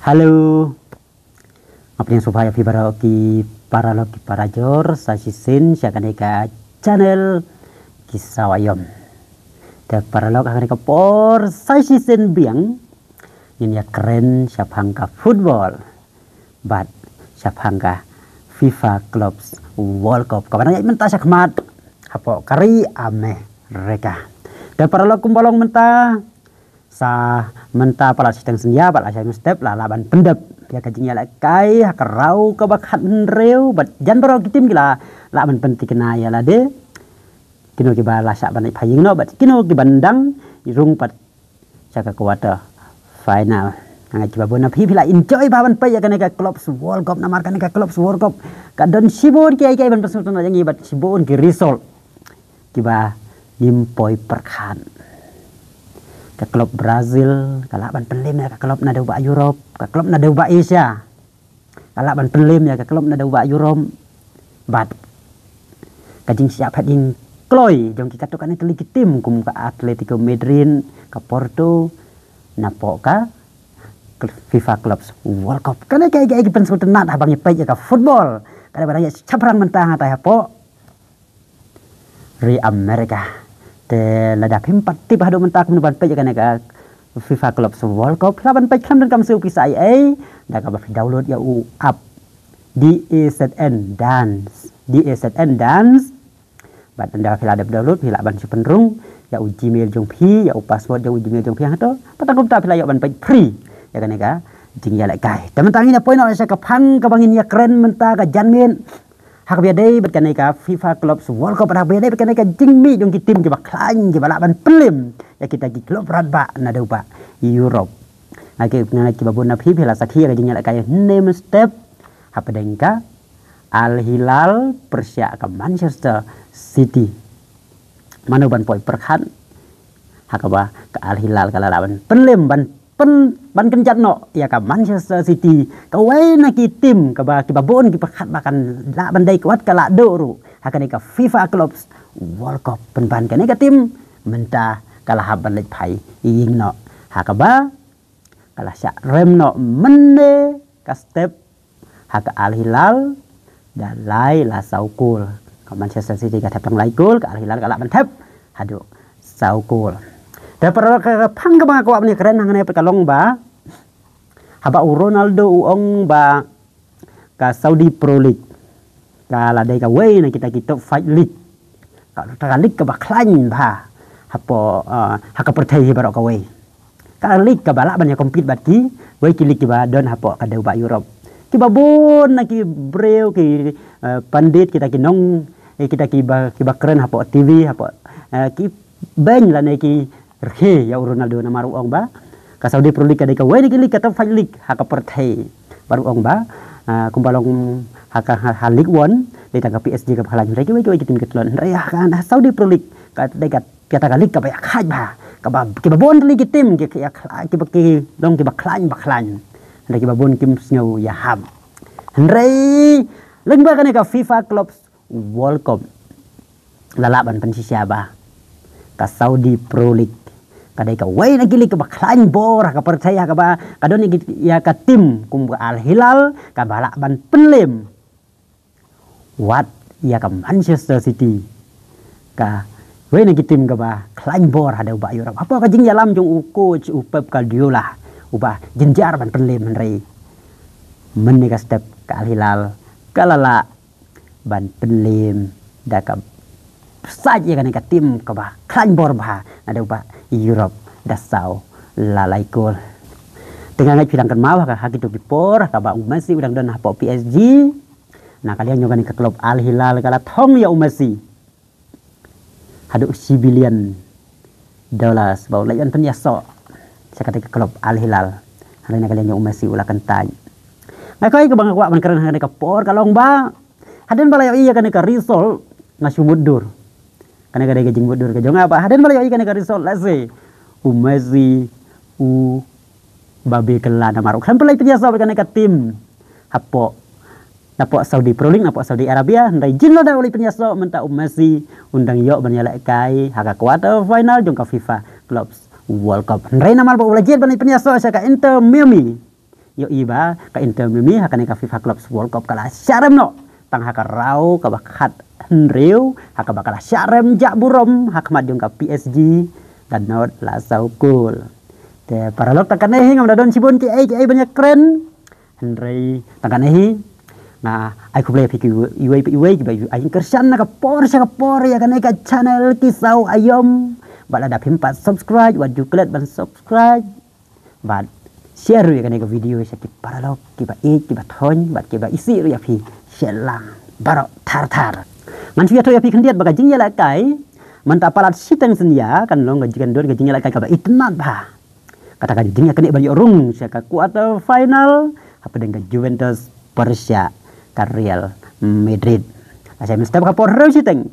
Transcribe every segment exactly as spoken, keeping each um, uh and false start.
Hello. Nga pdiang sngewbha ïa phi baroh ki paralok ki parajor sa shisien sha kane ka channel Ki Sawa Ïom. Te paralok, ha kane ka por sa shisien biang ngin ïa kren shaphang ka football bad shaphang ka FIFA Clubs World Cup kaba nang ïaid mynta shakhmat hapoh ka ri Amerika. Te paralok, kumba long mynta, sa mynta pat la shiteng synñia bad la shai mynstep la lah ban pyndep ïa ka jingïalehkai ha ka round kaba khathynriew bad jan baroh ki tim ki la lah ban pynthikna ïa lade. Kino kiba la shah ban leit phai ïing noh bad kino kiba dang rung pat sha ka quarter final. Nga ngeit kiba bun na phi phi la enjoy bha ban peit ïa kane ka Clubs World Cup, namar kane ka Clubs World Cup ka don shibun kiei kiei ban pynsngewtynnat ïa ngi bad shibun ki result kiba ngim poi pyrkhat. Ka klub Brazil ka lah ban pynlem ïa ka klub naduh bah Europe, ka klub naduh bah Asia ka lah ban pynlem ïa ka klub naduh bah Europe. Bad ka jingshah phet jingkloi jong ki katto katne tylli ki tim kum ka Atletico Madrid, ka Porto, napoh ka FIFA Clubs World Cup. Kane ka, ka, ka pynsngewtynnat haba ngi peit ïa ka football. Kane ba dang ïa shaphrang mynta ha tai hapoh ri Amerika. Te lada phim pat tip haduh mynta kumno ban peit ïa kane ka FIFA Clubs World Cup, lah ban peit khlem donkam siew pisa ei ei da kaba phi download ïa u app D A Z N Dance, D A Z N Dance. Bad ynda phi la dep download phi lah ban shu pynrung ïa u Gmail jong phi, ïa u password jong u Gmail jong phi hangto. Pat tang kumta phi lah ïoh ban peit free ïa kane ka jingïalehkai. Te mynta ngin ïa poi noh sha ka phang kaba ngin ïa kren mynta ka janmiet. Ha kaba ïadei bad kane ka FIFA Clubs World Cup, ha kaba ïadei bad kane ka jingmih jong ki tim kiba khlaiñ kiba lah ban pynlem ïa kita ki klub radbah naduh bah Europe. Nga ngeit kiba bun na phi phi la sakhi ïa ka jingïalehkai hynne mynstep hapdeng ka Al Hilal pyrshah ka Manchester City. Mano ban poi pyrkhat ha kaba ka Al Hilal ka la lah ban pynlem ban pyn, ban kynjat noh ïa ka Manchester City, kawei na ki tim kaba kiba bun ki pyrkhat ba kan lah ban dei kwah ka lah duh ruh ha kane ka FIFA Clubs World Cup. Pynban kane ka tim mynta ka la hap ban leit phai ïing noh ha kaba ka la shah rem noh mynne ka step ha ka Al Hilal da lai la saw kol. Ka Manchester City ka thep tang lai kol, ka Al Hilal ka lah ban thep haduh saw kol. Te paralok, ka phang kaba nga kwah ban ïa kren hangne pat ka long ba haba u Ronaldo u ong ba ka Saudi Pro League ka la dei kawei na kita ki top five league. Ka, ka league kaba khlaiñ bha hapoh, eh, ha ka pyrthei hi baroh kawei. Ka league kaba lah ban ïa compete bad kiwei ki league kiba don hapoh ka dei bah Europe. Kiba bun na ki briew ki, eh, pandit, kita ki nong, eh, kita kiba, kiba kren hapoh T V, hapoh, eh, ki beiñ lane ki rkhie ïa u Ronaldo namar u ong ba ka Saudi Pro League ka dei kawei na ki league ka top five league ha ka pyrthei. Bad u ong ba, ah, kumba long ha ka, ha, ha League One dei tang ka P S G kaba khlaiñ, hynrei kiwei kiwei ki tim ki tlot. Hynrei ha ka, ha Saudi Pro League ka dei ka, kata ka league kaba ïa khlaiñ bha, kaba kiba bun tylli ki tim ki, ki, ki, kiba ki long kiba khlaiñ ba khlaiñ. Hynrei kiba bun kim sngew ïahap. Hynrei lyngba kane ka FIFA Clubs World Cup la lah ban pynshisha ba ka Saudi Pro League ka dei kawei na ki league kaba khlaiñ bor ha ka pyrthei, ha kaba ka don ïa ki, ïa ka tim kum ka Al Hilal kaba lah ban pynlem wat ïa ka Manchester City, kawei na ki tim kaba khlaiñ bor haduh bah Europe. Hapoh ka jingïalam jong u coach u Pep Guardiola uba jynjar ban pynlem, hynrei mynne ka step ka Al Hilal ka la lah ban pynlem da ka sait ïa kane ka tim kaba khlaiñ bor bha naduh bah Europe da saw la lai kol. Te nga ngeit phi dang kynmaw ha ka, ha kito ki por ha kaba u Messi u dang don hapoh P S G, na ka liang jong kane ka klub Al Hilal ka la thong ïa u Messi haduh shi billion dollars ba u leit ban pynïasoh sha kata ka klub Al Hilal. Hynrei na ka liang jong u Messi u la kyntait. Nga kawei kaba nga kwah ban kren ha kane ka por ka long ba hadien ba la ïohi ïa kane ka result nga shu mutdur. Kane ka dei ka jingmutdur ka jong nga ba hadien ba la ïohi kane ka result, lehse u Messi u babe kylla namar u khlem pynleit pynïasoh bad kane ka tim hapoh, napoh Saudi Pro League, napoh Saudi Arabia. Hynrei jin lada u leit pynïasoh mynta u Messi un dang ïoh ban ïalehkai ha ka quarter final jong ka FIFA Clubs World Cup. Hynrei namar ba u la jied ban leit pynïasoh sha ka Inter Miami, Ïohi ba ka Inter Miami ha kane ka FIFA Clubs World Cup ka la shah rem noh tang ha ka round kaba khat hynriew, ha kaba ka la shah rem jah burom ha khmat jong ka P S G, ka nod la saw kol. Te paralok, tang kane hi ngam da don shibun kiei kiei ban ïakren. Hynrei tang kane hi nga ai khublei ïa phi kiwei pa iwei kiba ai kyrshan na ka por sha ka por ïa kane ka channel Ki Saw Aïom. Bad lada phim pat subscribe, wat ju klet ban subscribe bad share ruh ïa kane ka video sha ki paralok kiba ïeit, kiba thoiñ bad kiba isih ruh ïa phi. Sha lang baroh thar thar. Ngan shu ïathuh ïa phi khyndiat ba ka jingïalehkai mynta palat shiteng synñia kan long ka jingkynduh ka jingïalehkai kaba itynnad bha. Kata ka jingïaknieh ban ïoh rung sha ka quarter final hapdeng ka Juventus pyrshah ka Real Madrid. Lashai mynstep ka por hynriew shiteng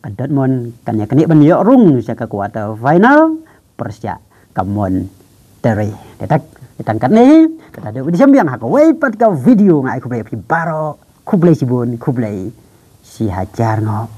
ka Dortmund kan ïaknieh ban ïoh rung sha ka quarter final pyrshah ka Monterrey. Te tang katne hi, kata dei u dei shembiang ha kawei pat ka video. Nga ai khublei ïa phi baroh, khublei shibun, khublei shihajar nguh.